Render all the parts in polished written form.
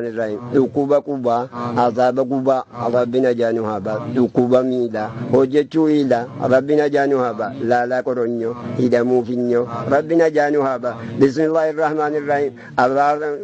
Irraahim dhukkuba qubaa azaaba gubaa rabbi najaa nu haa baasu dhukkuba miilaa hojjechuu hiilaa rabbi najaa nu haa baasu laalaa qoronyoo hidhamuu finyoo rabbi najaa nu haa baasu bismillaahi irrahmaan irraahim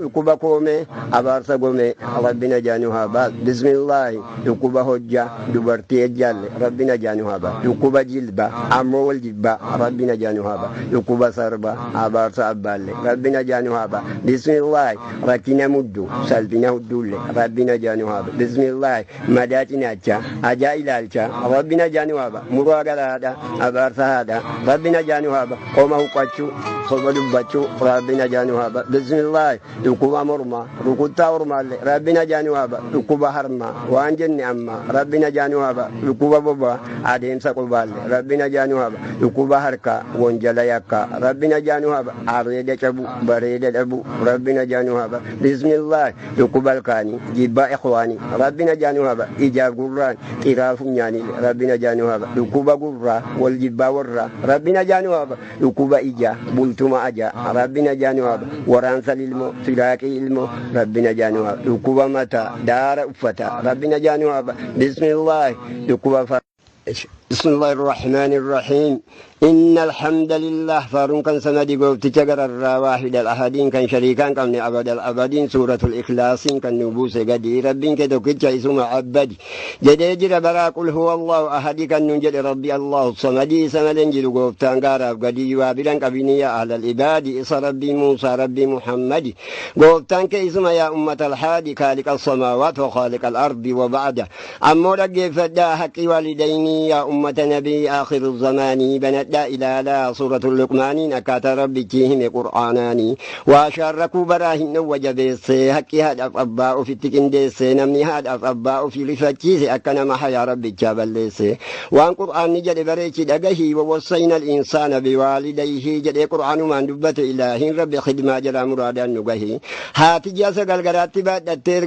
dhukkuba koomee abaarsa gomee rabbi najaa nu haa baasu bismillaahi dhukkuba hojjaa dubartii ejjaalle rabbi najaa nu haa baasu dhukkuba jilbaa ammoo wal jibbaa rabbi najaa nu haa baasu dhukkuba sarbaa abaarsa abbaalle rabbi najaa nu haa baasu bismillaahi rakkina muddu salphina hudduulle rabbi najaa nu haa baasu bismillaahi madaa cinaachaa ajaa ilaalchaa rabbi najaa nu haa baasu muraa garaadha abaarsa haadha rabbi najaa nu haa baasu qoma huqqachuu soba dubbachuu rabbi najaa nu haa baasu bismillaahi dhukkuba mormaa rukuttaa ormaallee rabbi najaa nu haa baasu dhukkuba harmaa waan jenne ammaa rabbi najaa nu haa baasu dhukkuba bobaa adeemsa qubaalle rabbi najaa nu haa baasu dhukkuba harkaa wanjala yakkaa rabbi najaa nu haa baasu areeda cabu bareeda dhabu rabbi najaa nu haa baasu bismillaahi dhukkuba ilkaanii jibbaa ikhwaanii rabbi najaa nu haa baasu ijaaf gurraan xiraa funyaaniille rabbi najaa nu haa baasu dhukkuba gurraa wal jibbaa warraa rabbi najaa nu haa baasu dhukkuba ijaa bultuma ajaa rabbi najaa nu haa baasu waraansa lilmoo firaaqii ilmoo rabbi najaa nu haa baasu dhukkuba mataa daara uffataa rabbi najaa nu haa baasu bismillaahi dhukkuba بسم الله الرحمن الرحيم إن الحمد لله فارون كان سندي قوفتك قرر واحد الأحدين كان شريكان كان أبد الأبدين سورة الإخلاص كان نبوس قدي ربين كدوكتش اسم عبد جدي برا قل هو الله أحد كان ننجد ربي الله الصمد سمد جل قوفتان قارب قدي وابلان قبيني يا أهل العباد إص ربي موسى ربي محمد قوفتان كاسم يا أمة الحادي خالق السماوات وخالق الأرض وبعده أمو رقي فدا حق والديني يا أمة نبي آخر الزمان بنت لا إله لا سورة اللقمان أكات ربي كيهم قرآناني وشاركوا براهن وجبيس حكي هذا أباء في التكنديس نمني هذا أباء في رفتيس أكنا ما حيا ربي جابليس وان قرآن نجد بريك دقه ووصينا الإنسان بوالديه جد قرآن من دبت إله ربي خدمة جرى مرادا نقه هاتي جاسا قلقرات بعد التير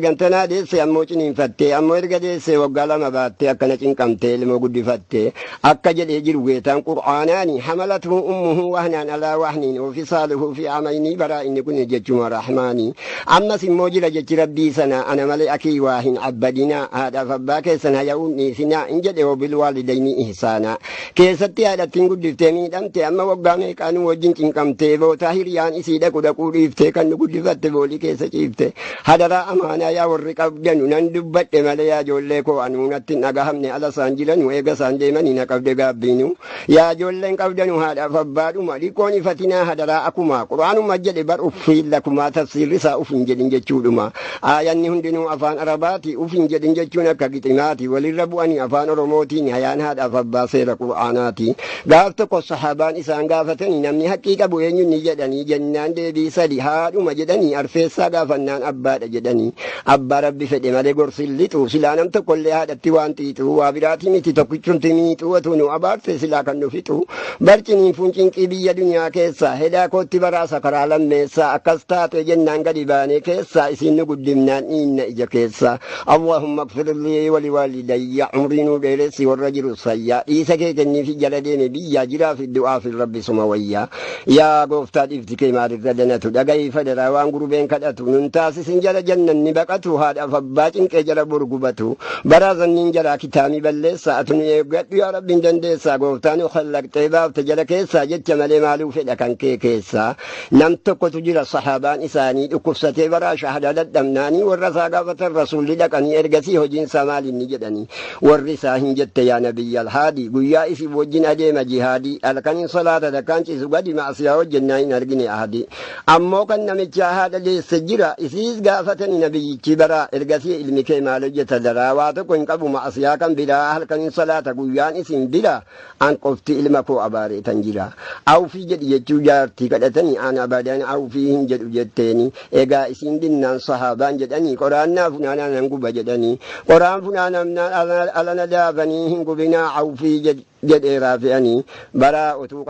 ديس أمو چنين فتي أمو إرقديس وقال ما باتي أكنا چنكمتي لمو قد فتي أكا جد جرويتان قرآناني حملته أمه وهنا على وهن وفصاله في عامين برا إن كن جتشم رحماني أما سموجل جت ربي سنة أنا ملئكي واهن عبدنا هذا فباك سنة يوني سنة إن جد وبالوالدين إحسانا كيستي هذا تنقل دفتني دمت أما وقامي كانوا وجن كمتي بوتاهريان إسيدا كدا كوريفتي كانوا قد فتبولي كيس شيفتي هذا أمانة يا ورقاب جنون دبت مليا جوليكو أنونت نجاهمني على سانجلن وإيجا سانجمني نقبل قابينو يا جولين qabdanu haadhaaf abbaadhuma dhiqoon ifatinaa hadaraa akkuma quraanuma jedhe bar uffii lakumaa tafsiirri isaa uf hin jedhin jechuudhuma aayanni hundinuu afaan arabaati uf hin jedhin jechuun akka giximaati walirra bu'anii afaan oromootiin hayaan haadhaaf abbaa seera qur'aanaati gaaf tokko sahaabaan isaan gaafatanii namni haqqii qabu eenyuun ni jedhanii jennaan deebii sadi haadhuma jedhanii arfeessaa gaafannaan abbaadha jedhanii abbaa rabbi fedhe malee gorsin lixu silaa nam tokkollee haadhatti waan xiixu waa biraatii miti tokkichumti miixu otuu nu abaarte silaa kan nu fixu barciniin funcinqii biyya duniyaa keessa hedaa kootti baraasa karaa lammeessa akkas taate jennaan gadi baanee keessa isin nu guddifnaan dhiinna ija keessa allahumma agfir lii waliwaalidayya umrii nuu dheeressi warra jiru sayyaa dhiisa kee kenniifi jala deeme biyya jiraa fi du'aa fi rabbi suma wayyaa yaa gooftaa dhiifti kee maalirra danatu dhagahi federaa waan gurbeen kadhatu nun taasisin jala jannan ni baqatu haadhaaf abbaa cinqee jala burgubatu baraazanniin jalaa kitaamii balleessa atu nu eeggadhu yaa rabbiin dandeessaa gooftaa nu khallaqxee baafte jala keessaa jecha malee maaluu fedha kan kee keessaa nam tokkotu jira sahaabaan isaanii dhukkubsatee baraa shahadaa dadhabnaanii warra isaa gaafatan rasuulli dhaqanii ergasii hojiin isaa maal inni jedhanii warri isaa hin jette yaa nabiyya alhaadii guyyaa isin wajjin adeema jihaadii halkaniin salaata takkaan ciisu gadi maasiyaa hojjennaa hin argine ahadii ammoo kan namichaa haadha deesse jira isiis gaafatanii nabiyyichi baraa ergasii ilmi kee maal hojjeta daraa waa tokko hin qabu maasiyaa kan biraa halkaniin salaata guyyaan isin bira an qofti ilma koo abaareetan jira awfii jedhi jechuu jaartii kadhatanii an abadan awfii hin jedhu jetteeni egaa isin dinnaan sahaabaan jedhanii qoraannaa funaanaa nan guba jedhanii qoraan funaanamnaan alana daafanii hin gubinaa awfii jedhee raafi'anii baraa otuu